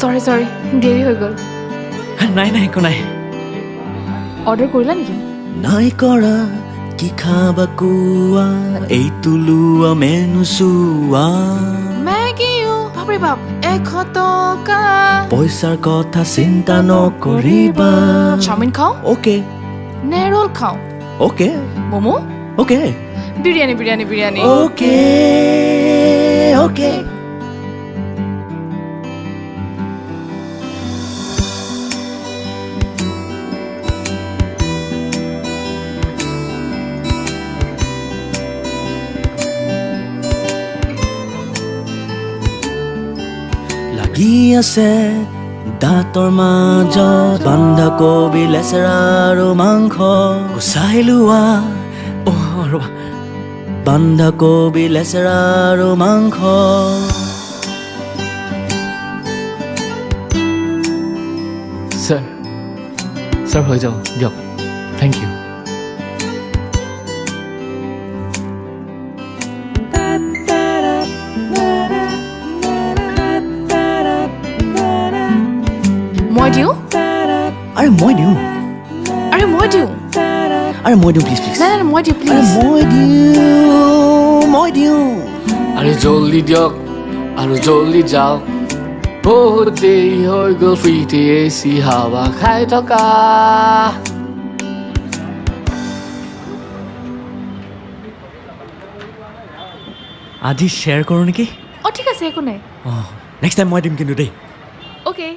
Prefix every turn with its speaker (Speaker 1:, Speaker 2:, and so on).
Speaker 1: চৰি চৰি, দেৰি হৈ গ'ল।
Speaker 2: নাই নাই, একো নাই।
Speaker 1: অৰ্ডাৰ কৰিলা নেকি?
Speaker 3: নাই কৰা। কি খাবা কোৱা, এইটো লোৱা, মেনু চোৱা।
Speaker 1: মেগীও, বাপৰে বাপ, 100 টকা।
Speaker 3: পইচাৰ কথা চিন্তা নকৰিবা।
Speaker 1: চাওমিন খাওঁ।
Speaker 3: অ'কে।
Speaker 1: নে ৰোল খাওঁ?
Speaker 3: Okay.
Speaker 1: Momo'?
Speaker 3: Okay.
Speaker 1: Biryani, biryani, biryani.
Speaker 3: Okay okay. লাগি আছে দাঁতৰ মাজত বন্ধাকবি, লেচেৰা আৰু মাংস গুচাই লোৱা।
Speaker 2: অ' ৰ'বা।
Speaker 3: বন্ধাকবি, লেচেৰা আৰু মাংস।
Speaker 4: ছাৰ, ছাৰ, হৈ যাব দিয়ক। Thank U.
Speaker 1: মই দিওঁ।
Speaker 3: আৰে, মই দিওঁ।
Speaker 1: আৰে, মই দিওঁ।
Speaker 3: আৰে, মই দিওঁ, প্লিজ প্লিজ।
Speaker 1: নাই নাই, মই দিওঁ।
Speaker 3: আৰে
Speaker 1: প্লিজ।
Speaker 3: মই দিওঁ, মই দিওঁ।
Speaker 4: আৰে, জল্দি দিয়ক আৰু জল্দি যাওক, বহুত দেৰি হৈ গ'ল ফ্ৰীতে এচি হাৱা খাই থকা।
Speaker 2: আজি শ্বেয়াৰ কৰোঁ নেকি?
Speaker 1: অঁ, ঠিক আছে, একো নাই।
Speaker 2: অঁ, নেক্সট টাইম মই দিম কিন্তু দেই।
Speaker 1: অ'কে।